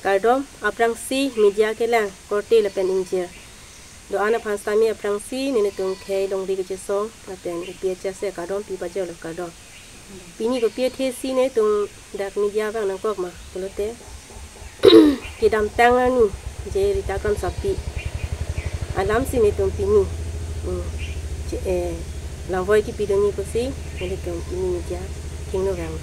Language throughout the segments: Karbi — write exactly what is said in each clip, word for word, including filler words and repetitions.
Kardom, aphrangsi media kelang korte lapen ingjir do-an aphan sitame aphrangsi nelitum khei longri kachesong lapen A P H S A kardom pi pajirlo, kardom. Pini kopi athe si nelitum dak media abang nangkok ma pulote kedamtang arni je Rita Kramsapi alamsi nelitum pini, hmm, che-, eh, lamvoi kipidunji pusi nelitum pini media kingno vang.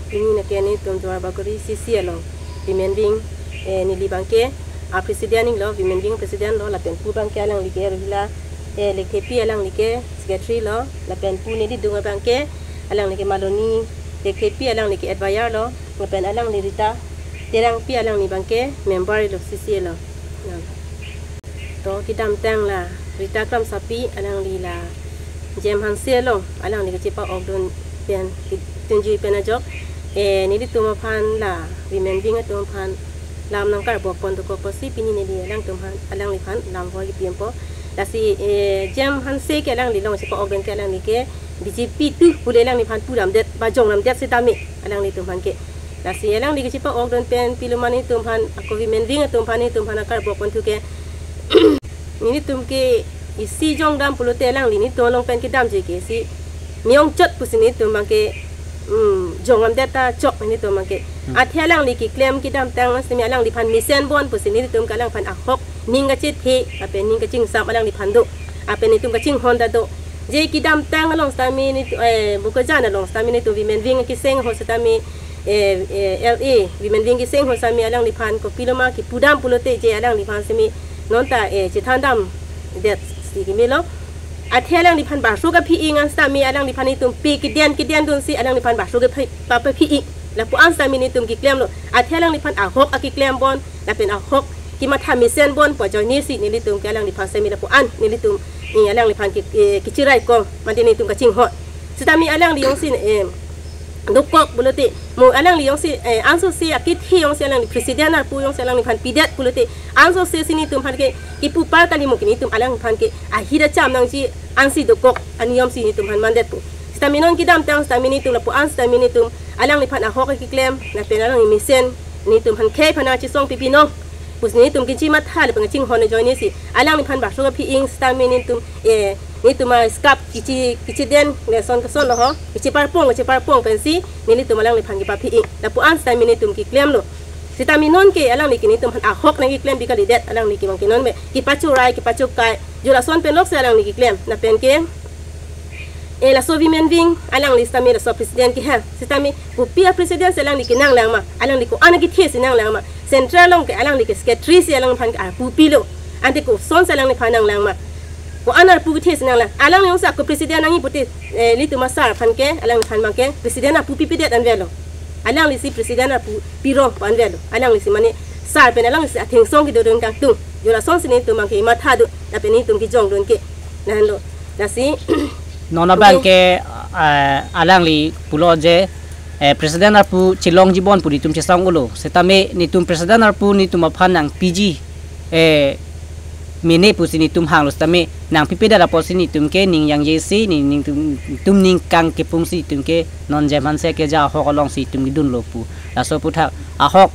Pini nake nelitum Duar Bagori C C along women wing, eh, neli abangke a president lo, women wing president lo, lapen pu abangke alangli ke Ruhila, eh, Lekthepi, alangli ke secretary lo, lapen pu neli dung abangke alangli ke Maloni Lekthepi, alangli ke advisor lo, lapen alangli Rita Terangpi, alangli abangke member lo C C lo. Nah. To kedamtang la Rita Kramsapi alangli la Jem Hanse along alangli kachepa-okdun pen, tunjui pen ajok, eh, nelitum aphan la women wing atum aphan lam nangkarbok pon dokok pusi pini neli alangtum aphan, alangliphan lamvoi kipimpo. Lasi, eh, Jem Hanse ke alangli along chepa-okdun ke alangli ke B J P tu pule alangliphan pudamdet, bajongdamdet sitame alanglitum aphan ke. Lasi alangli kachepa-okdun pen pilo ma nelitum aphan, ako women wing atum aphan, nelitum aphan akarbok ponthu ke nelitum ke isi jongdam pulote alangli nelitum along pen kedamji ke isi me-ongchot pusi nelitum abangke, hmm, jongdamdet ta chok nelitum abangke. Hmm. Athe alangli keklem kedamtang sitame alangliphan mesen bon pusi nelitum ke alangliphan ahok ning kachethe lapen ning kachingsam alangliphan do. Lapen nelitum kachinghon ta do. Je kedamtang along sitame nelitum, eh, Bokajan along sitame nelitum women wing keseng ho sitame, eh, eh, L A women wing keseng ho sitame alangliphan kopilo ma kipudam pulote je alangliphan sitame non ta, eh, chethandamdet si kemelo. Athe alangliphan basro kaphi-ing an sitame alangliphan nelitum pe keden keden dunsi alangliphan basro kaphi, pa, paphi-ing. Lapu-an sitame nelitum keklemlo. Athe alangliphan ahok akeklem bon lapen ahok kematha mesen bon pu ajoinesi nelitum ke alangliphan sitame lapu-an nelitum, eh, alangliphan ke, eh, kechiraikong mate nelitum kachinghon. Sitame alangli jongsi, eh, dokok pulote, mo alangli jongsi, eh, ansose akethe jongsi alangli president arpu jongsi alangliphan pidet pulote, ansose si nelitum aphan ke kipu par kali mo ke nelitum alangliphan ke ahira cham nangji ansi dokok aniyom si nelitum aphan mandetpo. Sitame non kedamtang sitame nelitum lapu-an sitame nelitum alangliphan ahok akeklem lapen alangli mesen nelitum aphan khei aphan nangchesong pipi non pusi nelitum kechimatha lapen kachinghon ajoinesi alangliphan basro kaphi-ing sitame nelitum, eh, nelitum a-scarf kechi, kechiden lason kason lo ho, kecheparpong, kecheparpong pensi nelitum alangliphan kepaphi-ing. Lapu-an sitame nelitum keklemlo. Sitame non ke alangli ke nelitum aphan ahok nangkeklem pi kalidet, alangli ke abangke non me kepachorai, kepachokai, jo lason pen lok si alangli keklem. Lapen ke, eh, laso women wing alangli sitame laso president kehang. Sitame kopi a-president si alangli kenanglang ma, alangli ko-an akethe si nanglang ma, central along ke alangli ke secretary si alangliphan ke arpu pilo. Ante koson si alangliphan nanglang ma, ko-an arpu kethe si nanglang? Alangli jongsi ako president nangji pute, eh, ilitum a-sir aphan ke, alangliphan abangke president arpu pipedet anvetlo. Alangli si president arpu pirong pu anvetlo. Alangli si mane sir pen alangli si athengsong kedodun kangtung. Jo lason si nelitum abangke matha do, lapen nelitum kejongdun ke. Lahenlo. Lasi non abangke, eh, alangli pulo je, eh, president arpu chelongji bon pu nelitum chesong-olo. Sitame nelitum president arpu nelitum aphan nangpiji, eh, mene pusi nelitum hanglo sitame nangpipedet apotsi nelitum ke ning yangjesi, ning, nelitum, nelitum ning kangkepungsi nelitum ke non Jem Hanse keja ahok alongsi nelitum kedunlo pu. Laso aphuthak ahok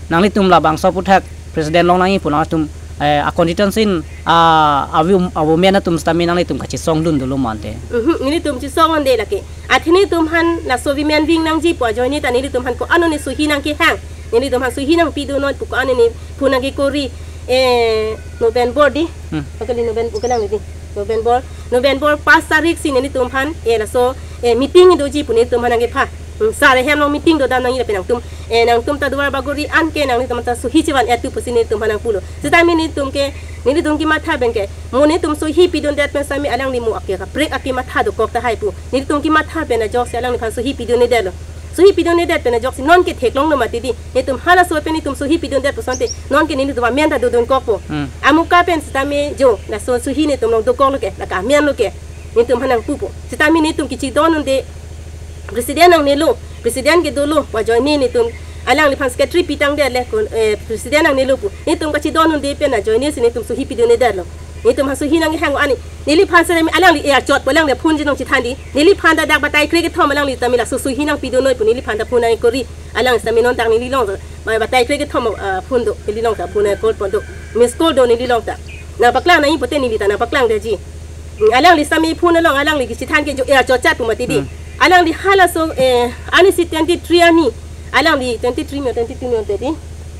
nanglitum labangso aphuthak president longnangji pu nangtum, eh, a-constituency a, a, a-women atum sitame nanglitum kachesongdun dolo ma ante? Mhm, nelitum chesong-un-e lake. Athe nelitum aphan laso women wing nangji pu ajoine ta nelitum aphan ko-an ne sohi nangkehang, nelitum aphan sohi nangpidun non pu ko-an ne phone nangkekori, eh, November di. Hmm. Akali November, kalang di. November, November pas tarik si nelitum aphan, eh, laso, eh, meeting doji pu nelitum aphan nangkepha. Hmm, sir ahem along meeting dodam nangji lapen nangtum, eh, nangtum ta Duar Bagori an ke nanglitum ta sohi chevan-et tu pusi nelitum aphan nangpulo. Sitame nelitum ke, nelitum kematha abangke, mo nelitum sohi pidundet pen sitame alangli mo ake kaprek ake matha dokok tahai pu. Nelitum kematha pen ajoksi alangliphan sohi pidun-edetlo. Sohi pidun-edet pen ajoksi non ke theklonglo mati di. Nelitum halaso pen nelitum sohi pidundet pu asonte non ke nelitum amen ta dodunkokpo. Hmm. Amuka pen sitame jo, laso sohi nelitum along dokoklo ke, lake amen lo ke nelitum aphan nangpupo. Sitame nelitum kachedon-un-e president nangnelo, president ke dolo pu ajoine nelitum alangliphan secretary pitangdet le kon, eh, president nangnelo pu. Nelitum kachedon-un-e pen ajoine si nelitum sohi pidun-edetlo. Netum ha suhi nang hang ani. Neliphan sitame alangli e achot pu alangli phone ji nong chethan di. Neliphan ta dak batai krekethom alangli tame laso suhi nangpidun noi pu neliphan ta phone nangkori. Alang sitame non dak neli along ba batai krekethom, ah, phone do. Neli along ta phone call pon do. Miss call do neli along ta. Nangpaklang nangji pute neli ta nangpaklang detji. Hmm, alangli sitame phone along alangli kechethan ke jo e achot chat pu mati di. Hmm. Alangli halaso, eh, arnisi twenty-three arni. Alangli twenty-three mo twenty-two mo tadi.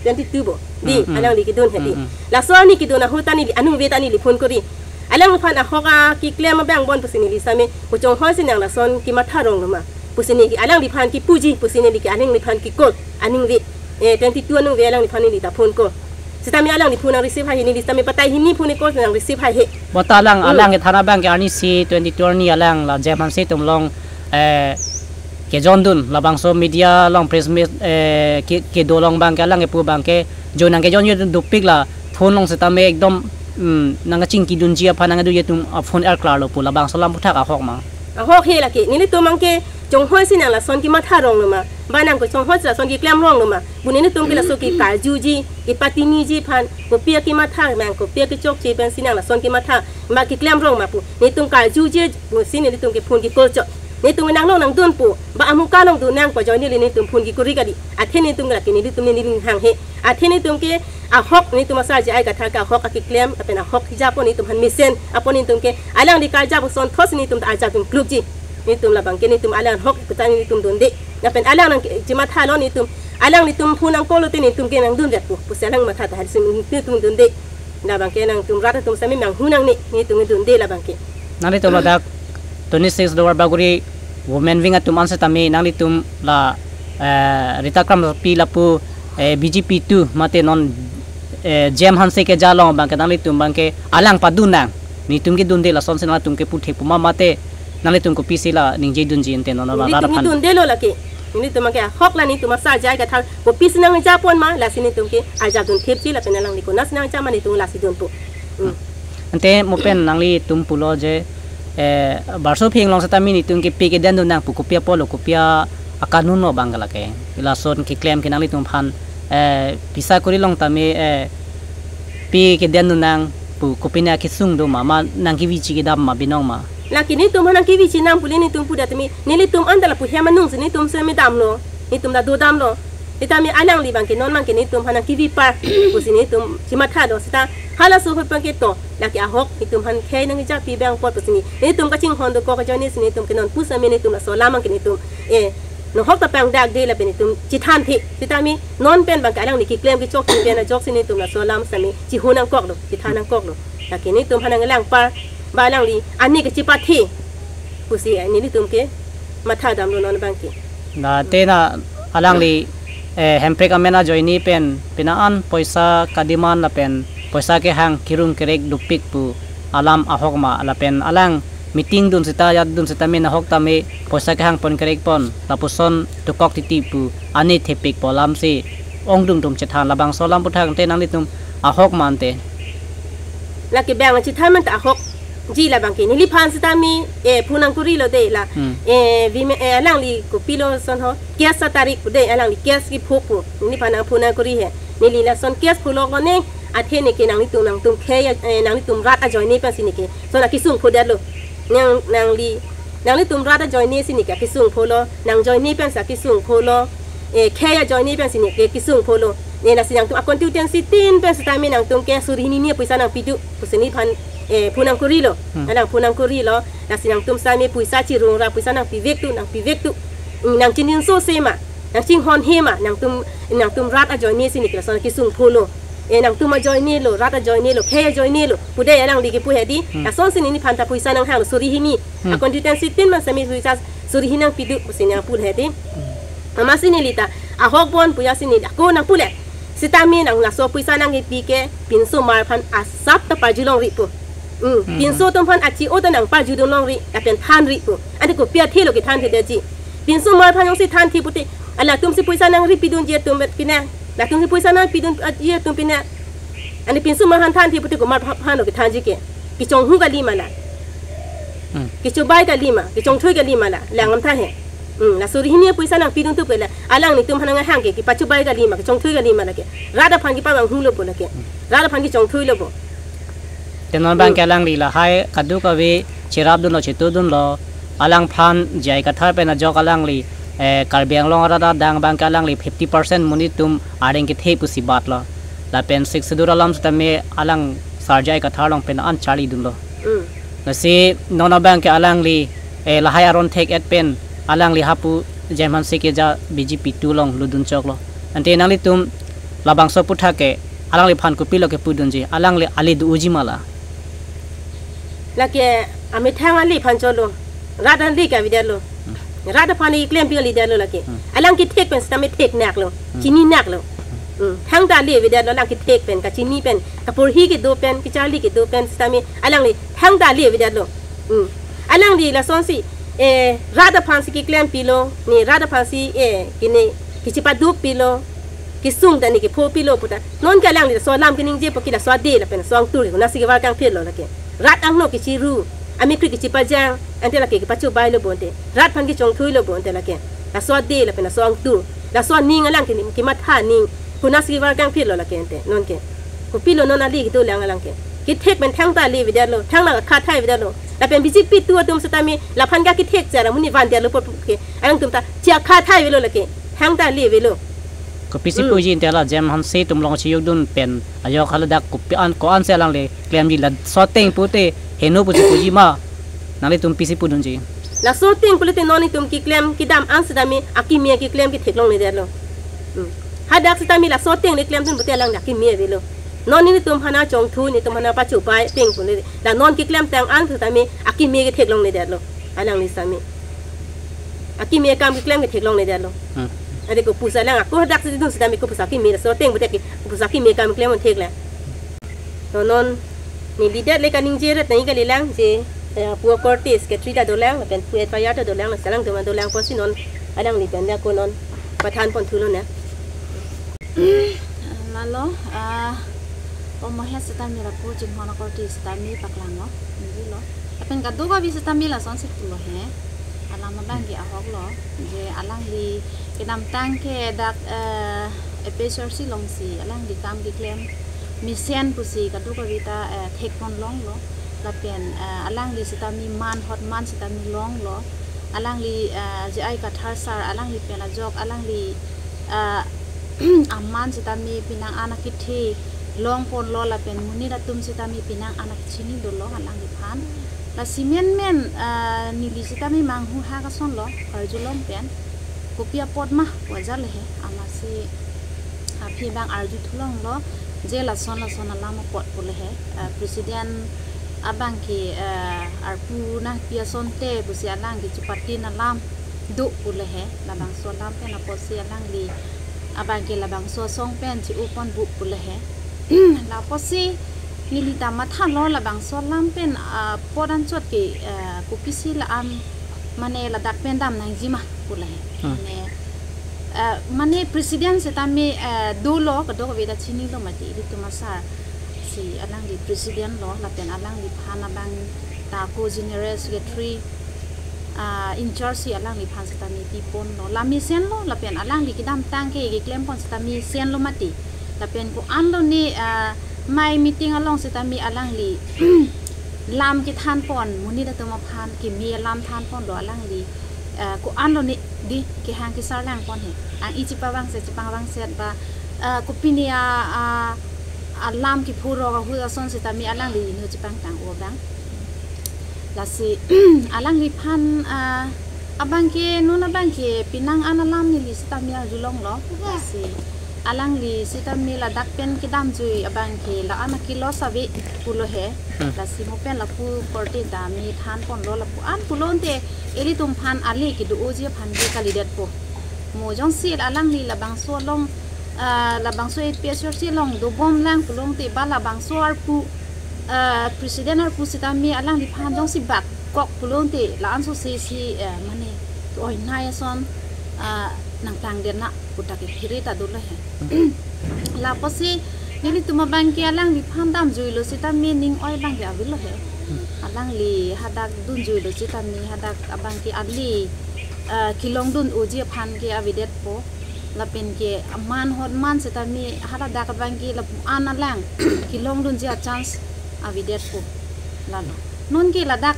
Twenty-two bo. Di, Hmm, hmm. alangli kedun he di. Hmm, hmm. Laso arni kedun ahut ta neli aningve ta neli phone kori. Alangliphan ahok akeklem abang bon pusi neli sitame, kochonghoi si nang lason kematha rong lo ma pusi neli alangliphan kepuji pusi neli ke alangliphan ke-call aningve, eh, twenty-two aningve alangliphan neli ta phone call. Sitame alangli phone nang receive haihe, neli sitame batai hini phone call nang receive haihe. Bonta alang, Hmm. alang kethan abang ke arnisi twenty-two arni alang la Jem Hanse atum along, eh, kejondun labangso media along press meet, eh, ke, kedo along abang ke alang kepu abang ke jo nangkejon yo dopik la phone along sitame ekdom, mm, nangkachingkidunji aphan nangkedo yo atum, ah, phone erklar lo pu labangso alam aphuthak ahok ma? Ahok he lake, nelitum abang ke chonghoi si nang lason kematha rong lo ma, ba nang kochonghoi si lason keklem rong lo ma, pu nelitum ke laso ke karjuji, kepatiniji aphan, kopi akematha, nang kopi akechokche pensi nang lason kematha, ma keklem rong ma pu, nelitum karjuji, pusi nelitum ke phone ke-call chot. Nelitum nang along nangdun pu, ba amuka along dun nang pu ajoine le nelitum phone kekori kali. Athe nelitum ke lake nelitum ne neli hang he. Athe nelitum ke ahok nelitum asar J I Kathar ke ahok akeklem, lapen ahok hijapon nelitum aphan mesen, apon nelitum ke alangli karjap asonthot si nelitum ta arjap dun klukji. Nelitum labang ke nelitum alang ahok keta nelitum dunde. Lapen alang nangkechematha lo nelitum, alanglitum phone nang-call lote nelitum ke nangdundet pu, pusi alang matha tahai si nelitum dunde. Labang ke nangtum rat atum sitame manghu nangne, nelitum dunde labang ke. Nanglitum ladak twenty-six Duarbagori Women Wing atum an sitame nanglitum la, eh, Rita Kramsapi lapu, eh, B J P atum mate non, eh, Jem Hanse keja along abang ke nanglitum abang ke alang padun nang. Nelitum kedunde lason si nangtum kepu thek pu ma mate nanglitum kopisi la ningjedunji ante non la Nelitum rat aphan. Kedunde lo lake. Nelitum abang ke ahok la nelitum asar J I Kathar kopisi nangjapon ma, lasi nelitum ke arjap dun thepji lapen alangli konatsi nangjap ma nelitum lasi dun pu. Hmm. Ante mo pen nanglitum pulo je, eh, barso phing along sitame nelitum kepi kedun dun nang pu kopi apotlo, kopi akanun lo abang ke lake. Lason keklem ke nanglitum aphan, eh, pisa kori along tame, eh, pi kedun dun nang pu kopine akesung do ma, ma nangkevichi kedam ma binong ma? Lake nelitum aphan nangkevichi nang pule nelitum pudet tame, nelitum anta lapu hem anung si nelitum sitame damlo, nelitum ta dodamlo. Sitame alangli abang ke non abang ke nelitum aphan nangkevi par pusi nelitum chemathalo seta halaso ahut abang ke to, lake ahok nelitum aphan khei nangjapi abang apot pusi ne, nelitum kachinghon dokok ajoine si nelitum ke non pusitame nelitum laso alam abang ke nelitum, eh, nohok ta pangdakde lapen nelitum chethanthe. Sitame non pen abang ke alangli keklem kechokche pen ajoksi nelitum laso alam sitame chihu nangkoklo, chethan nangkoklo. Lake nelitum aphan nanglang par, ba alangli ani kachepathe pusi, eh, nelitum ke matha damlo non abang ke. Na te na alangli, eh, hemprek amen ajoine pen pina an poisa kademand lapen poisa kehang kerung kerek dopik pu alam ahok ma, lapen alang meeting dun seta yat dun seta min ahok tame poisa kehang pon kerek pon lapuson dokok titi pu ani thepik pu alam si ongdung tum chethan, labangso alam aphuthak ante nanglitum ahok ma ante? Lake abang chethan man ta ahokji labang ke. Neliphan sitame, eh, phone nangkorilo de la. Hmm. Eh, women, eh, alangli kopilo son ho. Case atarik pu de, alangli case kepho pu. Neliphan nang phone nangkori he. Neli lason case pholok lo ne. Athe ne ke nanglitum nangtum khei, eh, nanglitum rat ajoine pensi ne ke. Son akesung phodetlo. Nang, nangli, nanglitum rat ajoine si ne ke akesung pholo. Nang ajoine pensi akesung pholo. Eh, khei ajoine pensi ne ke kesung pholo. Ne lasi nangtum a constituency tin pen sitame nangtum ke suri hini ni poisa nangpidu pusi neliphan, eh, phone nangkorilo. Hmm. Alang phone nangkorilo. Lasi nangtum sitame poisa chirung ra poisa nangpivek tu, nangpivek tu. Hmm, nangchinjinso se ma, nangchinghon he ma, nangtum, nangtum rat ajoine si ne ke lason kesung pholo. Eh, nangtum ajoine lo, rat ajoine lo, khei ajoine lo. Pu de alangli kepu he di. Hmm. Lason si neliphan ta poisa nanghanglo suri hini. Hmm. A constituency tin man sitame poisa suri hini nangpidu pusi nangpu he di. Hmm. Amatsi neli ta ahok bon puya si neli ako nangpulo. Sitame nang laso poisa nangkepi ke pinsomar aphan asap ta parju longri pu. Hmm, Hmm. pinso atum aphan achi-o ta nang parjudun longri, lapen thanri pu. Ante kopi athelo kethanthedetji. Pinsomar aphan jongsi thanthe pute, alatum si poisa nangripidunji atum pine, latum si poisa nangpidunji atum pine. Ante pinsomar aphan thanthe pute komat aphan lo kethanji ke. Kechonghu kali ma la. Hmm. Kechobai kali ma, kechongthui kali ma la, lang am tha he. Hmm, la suri hini poisa nangpidun tu pela, alanglitum aphan nanghang ke, kepachobai kali ma, kechongthui kali ma la ke. Rat aphan kepamanghulo bo la ke. Rat aphan kechongthuilo bo. Te non abang ke alangli lahai kadokave cherapdunlo, chetudunlo. Alangphan J I Kathar pen ajok alangli, eh, Karbi Anglong arat adang abang ke alangli fifty percent monit atum areng kethe pusi batlo. Lapen Sixth Schedule alam setame alang Sar J I Kathar along pen an charlidunlo. Mm. Lasi non abang ke alangli, eh, lahai aron thek-et pen alangli hapu Jem Hanse keja B J P two along lutdun choklo. Ante nanglitum labangso aputhak ke alangliphan kopilo kepudunji, alangli ale do-oji ma la? Lake amethang aliphan cholo. Rat ale ke avedetlo. Rat aphan keklem pi avedetlo lake. Hmm. Alang kethek pen setame theknaklo. Hmm. Chininaklo. Hmm. Thangta ale avedetlo, alang kethek pen, kachini pen, kaporhi kedo pen, kacharli kedo pen setame alangli thangta ale avedetlo. Hmm. Alangli lasonsi, eh, rat aphansi keklem pilo, ne rat aphansi, eh, kene kechepaduk pilo, kesung ta ne kepho pilo puta. Non ke alangli laso alam keningjepo ke laso ade lapen laso angtur ke konatsi kevakang phirlo lake. Rat angno kechiru, amekri kechepajang, ante lake kepachobailo bonte. Rat aphan kechongthuilo bonte lake. Laso ade lapen laso angtur, laso aning alang ke, kematha aning, konatsi kevakang phirlo lake ante, non ke. Kopilo non ale kedolang alang ke. Kethek pen thangta ale avedetlo, thangta khathai avedetlo. Lapen B J P two atum setame laphan ke kethek chara muni vandetlo apot ke. Alangtum ta chakhathai avelo lake. Thangta ale avelo. Kopisi Hmm. puji ante la Jem Hanse atum along chiyokdun pen ajok haladak kopi an ko-ansi alangli klemji, laso ateng pute heno pusi puji ma? Nanglitum pisi pudunji? Laso ateng pulote non itum keklem kedam an setame akimi keklem ketheklongledetlo. Hmm. Hadak setame laso ateng le klemdun pute alangli akimi avelo. Non nelitum aphan chongthu, nelitum aphan pachobai ateng pule. La non keklemtang an setame akimi ketheklongledetlo. Alangli setame. Akimi akam keklem ketheklongledetlo. Hmm. Ante kopusi alang ako hadak si dun setame kopusi akimi, laso ateng pute ke kopusi akimi akam klem un theklang. To non neli det le kaningje ret nangji kalilang je, eh, pu akorte secretary ta dolang, lapen pu advisor ta dolang, laso alangtum dolang apotsi non alangli pen ako non pathan pon thulo na. Lalo, ah, omohe setame lapu chinghon akorte setame paklanglo, nilo. Lapen kadokave setame lasonsi pulo he. Alam abang ke ahoklo. Je alangli kedamtang ke dak, eh, A P H R C alongsi alangli kam keklem mesen pusi kadokave ta, eh, thekpon longlo. Lapen, eh, alangli setame man hot man setame longlo. Alangli, eh, J I Kathar sir, alangli pen ajok, alangli, eh, aman setame penang an akethe longponlo lapen monit atum setame penang an akechini dolo alangliphan. Lasi menmen, eh, neli setame manghu ha kasonlo, arjulong pen. Kopi apot ma, wajar le he, amatsi aphi abang arju thulonglo, je lason lason alam apot pule he, eh, president abang ke, eh, arpu nangpi asonte pusi alang ke chepate alam do pule he, labangso alam pen apotsi alangli abang ke labangso asong pen che-o pon bu pule he. Lapotsi neli ta mathalo labangso alam pen, ah, apot anchot ke, ah, kopisi la-an mane ladak pen dam nangji ma pule he. Hmm. Mane, ah, mane president setame, ah, dolo kadokave ta chinilo mati ilitum asar. Si alangli president lo lapen alangliphan abang ta co-general secretary, ah, in charge si alangliphan setame piponlo. La mesenlo lapen alangli kedamtang ke keklempon setame mesenlo mati. Lapen ko-anlo ne, ah, mai meeting along setame alangli lam kethanpon, monit atum aphan keme alam thanponlo alangli, ah, ko-anlo ne di kehang kesarlangpon he. Ang-i chepavangset chepavangset ba, ah, kopine a, a, alam kephurok ahut ason setame alangli inut chepangtang-o abang. Lasi alangliphan, ah, abang ke, non abang ke penang an alam neli setame arjulonglo. Lasi alangli setame ladak pen kedamjui abang ke la-an akilo save pulo he. Hmm. Lasi mo pen lapu korte ta me thanponlo lapu an pulote ilitum aphan ale kedo-oji aphan ke kalidetpo. Mo jongsi alangli labangso along, ah, labangso A P H R C along dobomlang pulote ba labangso arpu, ah, president arpu setame alangliphan jongsi bak kok pulote la-an so se si, eh, mane, oi nai ason, ah, nangtangdet na puta ke phiri ta dolo he. Lapotsi nelitum abang ke alangliphan damjuilo setame ning oi abang ke avelo he. Alangli hadak dunjuilo setame hadak abang ke ale, ah, kelongdun-oji aphan ke avedetpo. Lapen ke man hot man setame haladak abang ke lapu an alang kelongdunji a-chance avedetpo. Lalo. Non ke ladak,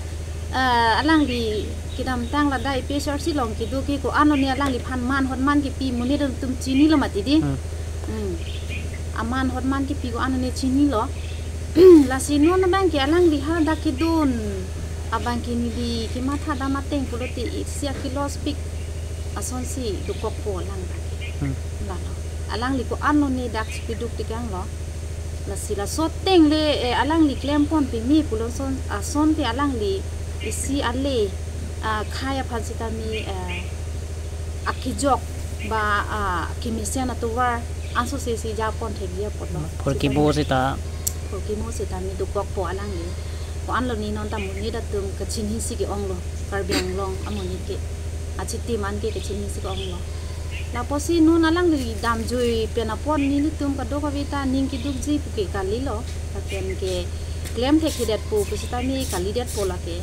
eh, alangli kedamtang ladak A P H L C along kedo ke ko-an lone alangliphan man hot man kepi monit atum chinilo mati di. Hmm. Hmm. Aman hot man kepi ko-an lone chinilo. Lasi non abang ke alangli hadak kedun abang ke neli kematha dam ateng pulote isi akilo speak asonsi dokokpo alang abang ke. Hmm. Lalo. Alangli ko-an lone dak chipiduk tikang lo. Lasi laso ateng le, eh, alangli klempon peme pulo ason, ason te alangli isi ale, ah, khei aphan sitame, eh, akejok ba, ah, kemesen atovar anso sesi japon thekji apotlo. Phurkimo sita. Phurkimo sitame dokokpo alangli. Ko-an lone non ta monit atum kachinisi ke-onglo. Karbi Anglong amonit ke. Achitim an ke kachinisi ke-onglo. Lapusi non alangli damjui pen apot nelitum kadokave ta ning kedukji pu ke kalilo. Lapen ke klem thekthedetpo pu sitame kalidetpo lake.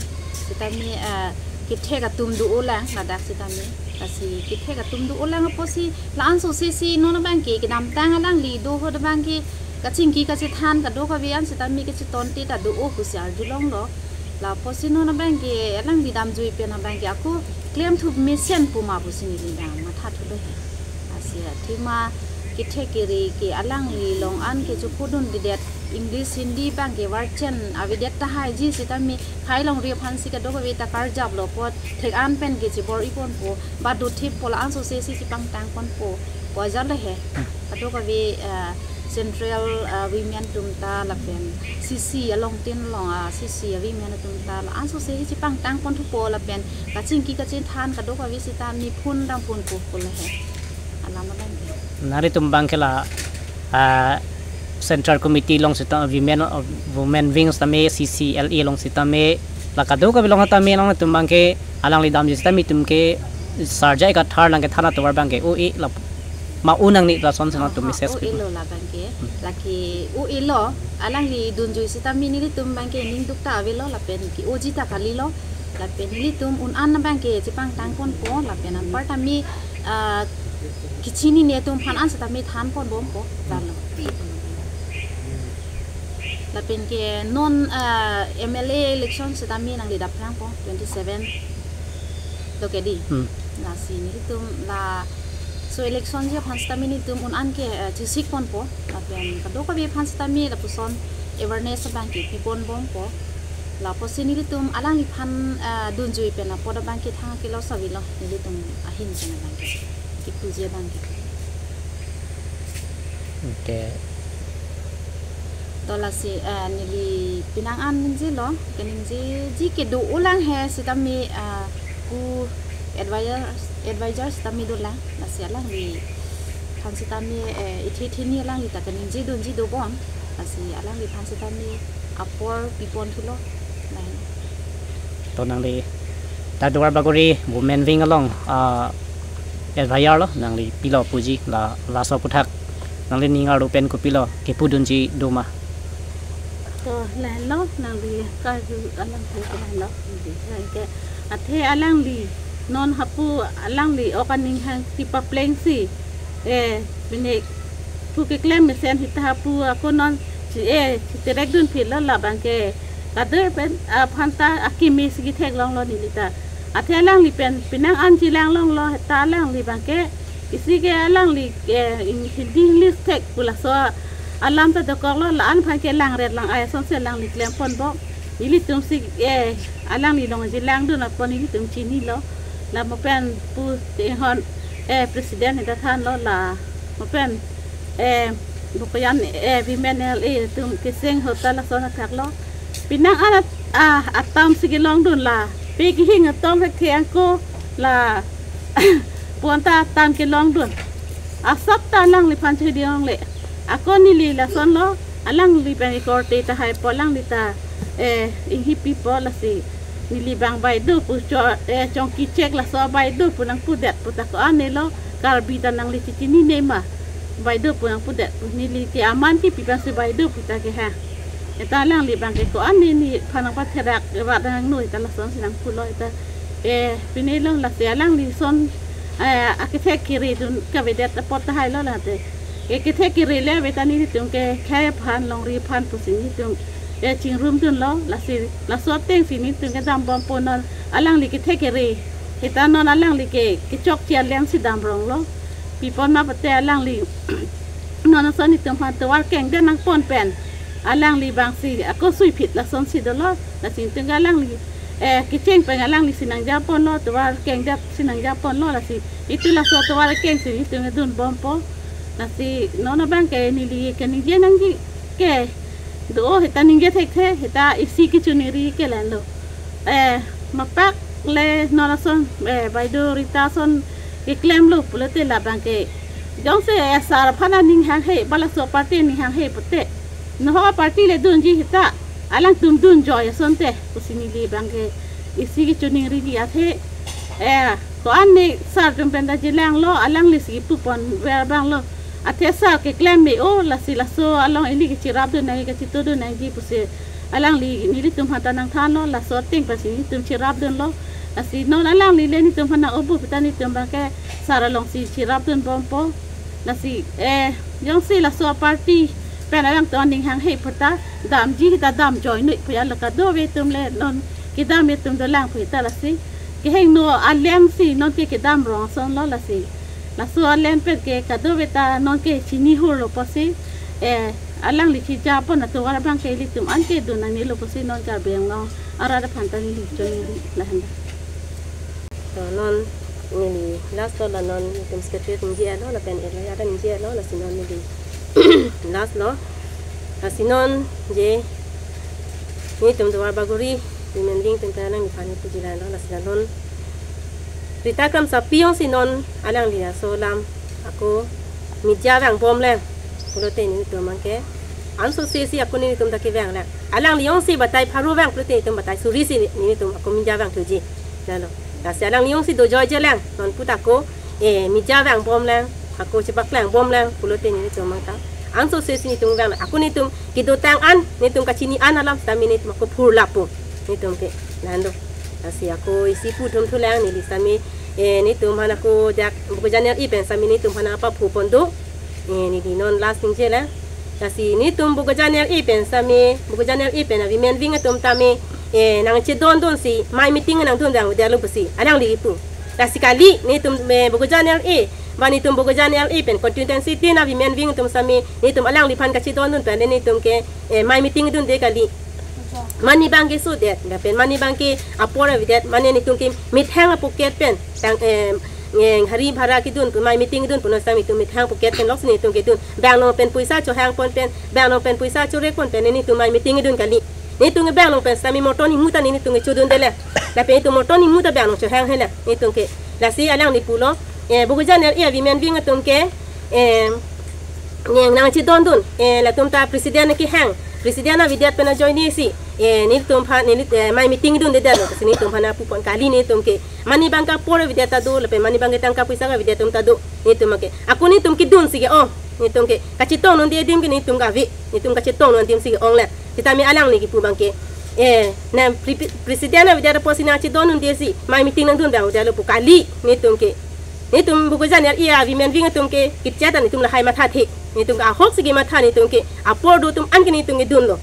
Sitame, eh, kethek atum do-olang ladak sitame. Lasi kethek atum do-olang apotsi la-anso sesi non abang ke kedamtang alangli do ahut abang ke kachingki kachethan kadokave an sitame kachetonte ta do-o pusi arjulonglo. Lapusi non abang ke alangli damjui pen abang ke ako klemthup mesen pu ma pusi neli dam mathathulo he. Lasi athema kethek kere ke alangli along an ke chopudundedet English Hindi abang ke version avedet tahaiji sitame khei longri aphansi kadokave ta karjaplo apot thek an pen ke chibor-iponpo ba dothippo la-anso sesi chipangtangponpo. Pu ajat le he. Hmm. Kadokave, eh, Central, eh, women atum ta lapen C C along tin along, ah, C C women atum ta la-anso sesi chipangtangponthupo lapen kachingki kachethan kadokave sitame phun damponpo pu le he. Alam abang ke. Nanglitum abang ke la, ah, Central Committee along sita women, women wings tame C C L A along sitame la kadokave along tame nanglitum abang ke alangli damji sitame itum ke sarja ekathar lang kethan atovar abang ke o-e la ma unang ni lason sena tum message o-e lo labang ke. Hmm. Lake o-e lo, alangli dunjui sitame nelitum abang ke ning duk ta avelo lapen ke-oji ta kalilo. Lapen nelitum un-an abang ke chipangtangponpo lapen anparta mi, ah, kechinine atum aphan an sitame thanponbompo. Lalo. Lapen ke non, ah, M L A election sitame nangli daprangpo twenty seven. Lo ke di. Hmm. Lasi nelitum laso electionji aphan sitame nelitum un-an ke, eh, chesikponpo. Lapen kadokave aphan sitame lapuson awareness abang ke piponbompo. Lapusi nelitum alangliphan, eh, dunjui pen apot abang ke thang akelo sawilo nelitum ahin pen abang ke. Kipuji abang ke. Okay. To lasi, eh, neli penang an ningjelo, keningjeji kedo-olang he sitame, eh, pu advisor, advisor sitame dolang, lasi alangliphan sitame, eh, ithe theni alangli ta keningjedunji dobom, lasi alangliphan sitame apor piponthulo, lain. To nangli ta Duarbagori Women Wing along, ah, advisor lo, nangli pilo puji la laso aphuthak nangli ning arlo pen kopilo kepudunji doma? To lahenlo nangli karju alam ke lahenlo. Ke athe alangli non hapu alangli ok aning hang tipaplengsi, eh, pine pu keklem mesen sita hapu ako non si, eh, si terekdun phitlo labang ke kader pen, ah, aphan ta akimi si ketheklonglo neli ta. Athe alangli pen penang an chelanglonglo ta alangli abang ke isi ke alangli, eh, Hindi English thek pu laso alam ta dokoklo, la-an aphan ke langret lang-ai asonsi alangli klemponbom. Nelitum si, eh, alangli along chelangdun apot nelitum chinilo. La mo pen pu tenghon, eh, president ta thanlo la mo pen, eh, Bokajan, eh, women L A atum keseng ahut ta lason athaklo. Penang an at-, ah, atam si kelongdun la pe kehing atum thekthe ako la pu anta atam kelongdun. Asap ta alangliphan chediyong le. Ako neli lasonlo, alangli pen ikorte tahai po alangli ta, eh, inghipipo lasi. Neli abang Baidu pu cho, eh, chongki chek laso Baidu pu nangpudet pu ta ko-an ne lo, Karbi ta nangli chechinine ma. Baidu pu nangpudet pu neli ke aman kipi pensi Baidu pu ta ke ha. Eta alangli abang ke ko-an ne nephan nangpatherak, ewa dang nui ta lasonsi nangpulo eta. Eh, pine along lasi alangli ason, eh, akethek kere dun kavedet apot tahailo late. Ke kethek kere le ave ta nelitum ke khei aphan longri aphan pusi nelitum eh, chingrumdunlo, lasi laso atengsi netum kedambompo non alangli kethe kere. Seta non alangli ke kechokche alangsi damronglo. Pi apot ma pulote alangli non ason netum aphan tovar kengdet nangpon pen alangli abangsi ako suiphit lasonsi dolo. Lasi netum ke alangli, eh, kecheng pen alanglisi nangjaponlo, tovar kengdetsi nangjaponlo, lasi itum laso tovar kengsi netum kedunbompo. Lasi non abangke neli keningje nangji ke do-o, seta ningje thekthe, seta isi kechoningri ke lalo. Eh, mapak le non ason, eh, Baido Rita ason keklemlo pulote labangke jongsi, eh, sar aphan aning hanghe, ba laso party aning hanghe pulote, nohok party le dunji, seta alangtum dunjoi asonte pusi neli abangke isi kechoningri ji athe. Eh, ko-an ne sar atum pen ta chelanglo, alanglisi puponver abanglo. Athe sar keklem me-o, lasi laso along ili kachirapdun nangji, kachitodun nangji pusi alangli nelitum aphan ta nangthanlo, laso ateng pensi netum chirapdunlo. Lasi non alangli le netum aphan nang-obu puta netum abangke sar alongsi chirapdunbompo. Lasi, eh, jongsi laso aparty pen alangtum aning hanghe puta damji, seta damjoi noi pu ya lo, kadokave atum le non kedam atum dolang pu seta, lasi kehingno alangsi nonke kedamrong asonlo. Lasi laso alang pen ke kadokave ta nonke chinihurlo pusi, eh, alangli chijapon atovar abangke ilitum anke dun nangnelo pusi non Karbi Anglong arat aphan ta neli choningri lahenlo. To non neli last lo, la non netum secretary ningje-etlo, lapen area ta ningje-etlo, lasi non neli last lo. Lasi non je netum Duarbagori women wing atum pen alangliphan puji lahenlo, lasi la non Rita Kramsapi jongsi non alangli laso alam ako media vangbomlang pulote netum abangke ansose si ako netum ta kevanglang. Alangli jongsi batai pharo vang pulote netum batai suri si netum ako media vangthuji. Lalo. Lasi alangli jongsi dojoijelang non puta ako, eh, media vangbomlang, ako chepaklangbomlang pulote netum abangta ansose si netum vang. Ako netum kedotang an, netum kachini an alam sitame netum ako phurlapo. Netum ke lalo. Lasi ako isi puthum thulang neli sitame, eh, netum aphan ako dak Bokajan L A pen sitame netum aphan apa phupon do. Eh, neli non last ningjelang. Lasi netum Bokajan L A pen sitame, Bokajan L A pen a women wing atum tame, eh, nangchedondun si mei meeting nangdun dang udah lo pusi alangli kipu. Lasi kali netum, eh, Bokajan L A, ba netum Bokajan L A pen constituency tin a women wing atum sitame netum alangliphan kachedondun pen netum ke, eh, mei meeting dunde kali. Mane abangke sodet, lapen mane abangke apor avedet, mane netum ke methang apocket pen tang, eh, eh, gari bhara kedun pu, mei meeting dun pu non sitame netum methang apocket pen loksi netum kedun. Bang along pen poisa chohangpon pen, bang along pen poisa chorekpon pen netum mei meeting dun kali. Netum ke bang along pen sitame motor nimu ta netum ke chodundelang. Lapen netum motor nimu ta bang along chohanghelang netum ke. Lasi alangli pulo, eh, Bokajan L A a women wing atum ke, eh, neng nangchedondun, eh, latum ta president kehang, president avedet pen ajoine si, eh, netum aphan, ne, eh, mei meeting dundedetlo, si netum aphan pupon kali netum ke. Mane abangke apor avedet ta do, lapen mane abangke tangka poisa avedet atum ta do, netum ke. Ako netum kedun si ke-ong, netum ke kachetong dunde adim ke netum ke ave, netum kachetong dun adim si ke-ong le. Sitame alangli kipu abangke, eh, nang pre-, president avedet apotsi nangchedon dunde si mei meeting nangdun dang udah lo pu kali netum ke. Netum Bokajan L A a women wing atum ke kichat netum lahai mathathe. Netum ke ahok si kematha netum ke, apor do atum an ke netum kedunlo.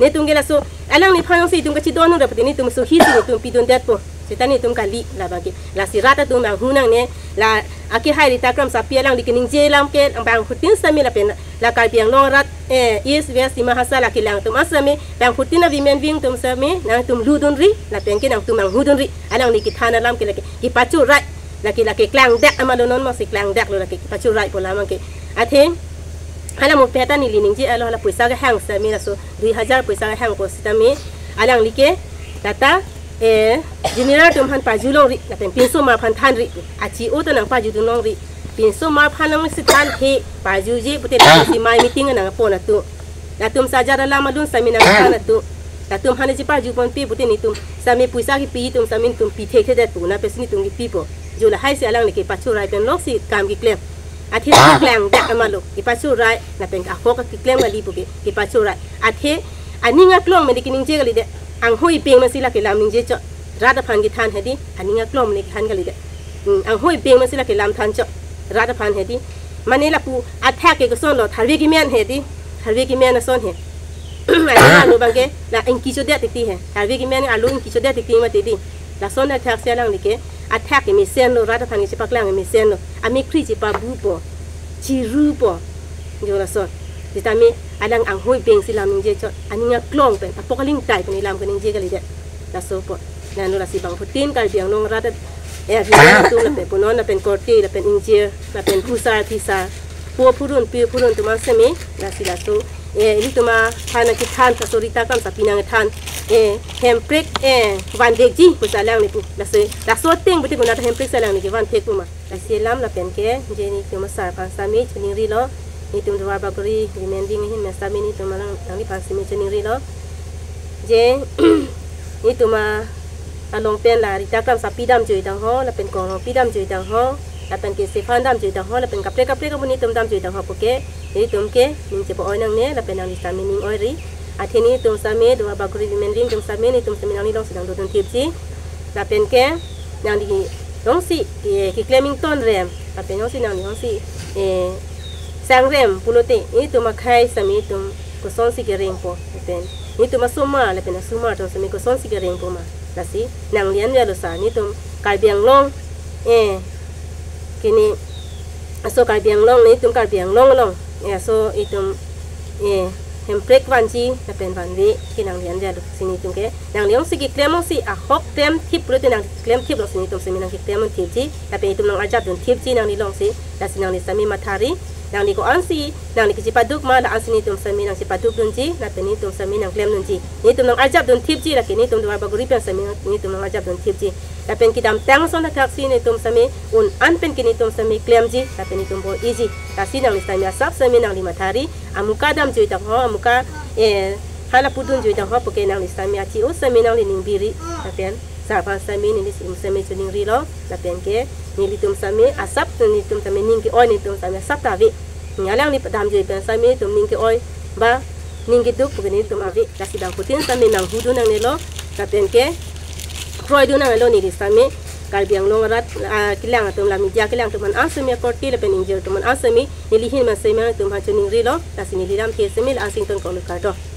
Netum ke laso alangliphan si netum kachedondun ra pute netum sohi si netum pidundetpo. Seta netum kali labangke. Lasi rat atum bang hunang ne, la akehai Rita Kramsapi alangli keningje alam ke bangphutin sitame lapen la Karbi Anglong arat, eh, East West Dima Hasao la kelang atum an sitame bangphutin a women wing atum sitame nangtum lutdunri, lapen ke nangtum nanghudunri. Alangli kethan alam ke lake kepachorai, lake lake klangdak amalo, non masi klangdaklo, lake kepachorai pu alam ke. Athe hala mo peta neli ningje-etlo, hala poisa kehang sitame laso dui hajar poisa kehangpo sitame alangli ke lata, eh, general atum aphan parju longri, lapen pinsomar aphan thanri, achi o ta nangparjudun longri, pinsomar aphan nangsi thanthe, parjuje pute lasi mei meeting nangpon atum. Latum sajat alam alun sitame nangthan atum. Latum aphan cheparjuponpe pute netum sitame poisa kipi atum sitame netum pi thekthedetpo, na pensi netum kipipo. Jo lahai si alangli kepachorai pen loksi kam keklem. Athe klangdak amalo, kepachorai, lapen ahok keklem kali pu ke, kepachorai. Athe aning aklong mene keningje kalidet, anghoi peng masi lake lam ningje chot, rat aphan kethan hedi, aning aklong mene kethan kalidet. Hmm, anghoi peng masi lake lam than chot, rat aphan hedi. Mane lapu athak ke kosonlo, tharve kemen hedi, tharve kemen ason he. Alang arlo abangke la ingki chodet titi he. Karbi kemen arlo ingki chodet titi mati di. Lason athak si alanglike athak kemesenlo, rat aphan kechepaklang kemesenlo. Amekkri chepabupo, chirupo. Jo lason. Sitame alang anghoi beng si lam ningje chot. Aning aklong pen, apok aling tai pen ilam keningje kalidet. Laso po. Nano lasi bangphutin Karbi Anglong rat, eh, atum lapen punon, lapen korte, lapen ingjir, lapen phusar, phisar, po phurun, pi phurun atum aseme, lasi laso, eh, ilitum aphan akethan, laso Rita Kramsapi nangkethan, eh, hemprek, eh, vanvekji, pu si alangle pu. Laso, laso ateng pute konat hemprek si alanglike vanvek pu ma. Lasi lam lapen ke, je nelitum asar aphan sitame choningrilo, nelitum Duarbagori women wing ahin me sitame nelitum alang, alangliphan sitame choningrilo. Je, nelitum a, along pen la Rita Kramsapi damjui tangho, lapen Kongrongpi damjui tangho, lapen ke Stephan damjui tangho, lapen kaprek kaprek amonit atum damjui tangho puke, nelitum ke ning chepa-oi nangne, lapen nangli sitame ning oiri. Athe nelitum sitame, Duarbagori women wing atum sitame, nelitum sitame nangli alongsi nangdodun thipji. Lapen ke, nangli jongsi, eh, keklem ingtonrem, lapen jongsi nangli jongsi, eh, sangrem pulote, nelitum akhei sitame nelitum kosonsi kerengpo, lapen nelitum asomar, lapen asomar atum sitame kosonsi kerengpo ma. Lasi, nangli an avelo sir, nelitum Karbi Anglong, eh, kini, aso Karbi Anglong, nelitum Karbi Anglong along, eh, aso itum, eh, hemprek vanji, lapen vanve, ke nangli an avelo, si nelitum ke, nangli jongsi keklem jongsi ahok klem thip pulote nangli klem thip alongsi nelitum sitame nangkeklem un thipji, lapen itum nangarjap dun thipji nangli alongsi, lasi nangli sitame mathari, nangli ko-ansi, nangli kechepaduk ma, la-ansi nelitum sitame nangchepaduk dunji, lapen nelitum sitame nangklem dunji. Nelitum nangarjap dun thipji, lake nelitum Duarbagori pen sitame nelitum nangarjap dun thipji. Lapen kedamtang ason athak si nelitum sitame un-an pen ke nelitum sitame klemji, lapen nelitum bor-iji. Lasi nangli sitame asap sitame nangli mathari, amuka damjui tangho, amuka, eh, hala pudunjui tangho, puke nangli sitame achi-o sitame nangli ning biri, lapen sir aphan sitame nelitum sitame choningrilo, lapen ke nelitum sitame asap nelitum sitame ning ke-oi nelitum sitame asap ta ave. Neli alangli damjui pen sitame nelitum ning ke-oi ba ning keduk puke nelitum ave. Lasi bangphutin sitame nanghudun nangnelo, lapen ke kroidun nangnelo neli sitame Karbi Anglong arat, ah, kelang atum la media kelang atum aphan an sitame korte lapen ingjir atum aphan an sitame neli ahin me sitame nangtum aphan choningrilo, lasi neli lamthe sitame la-ansi ingtonkoklo, kardom.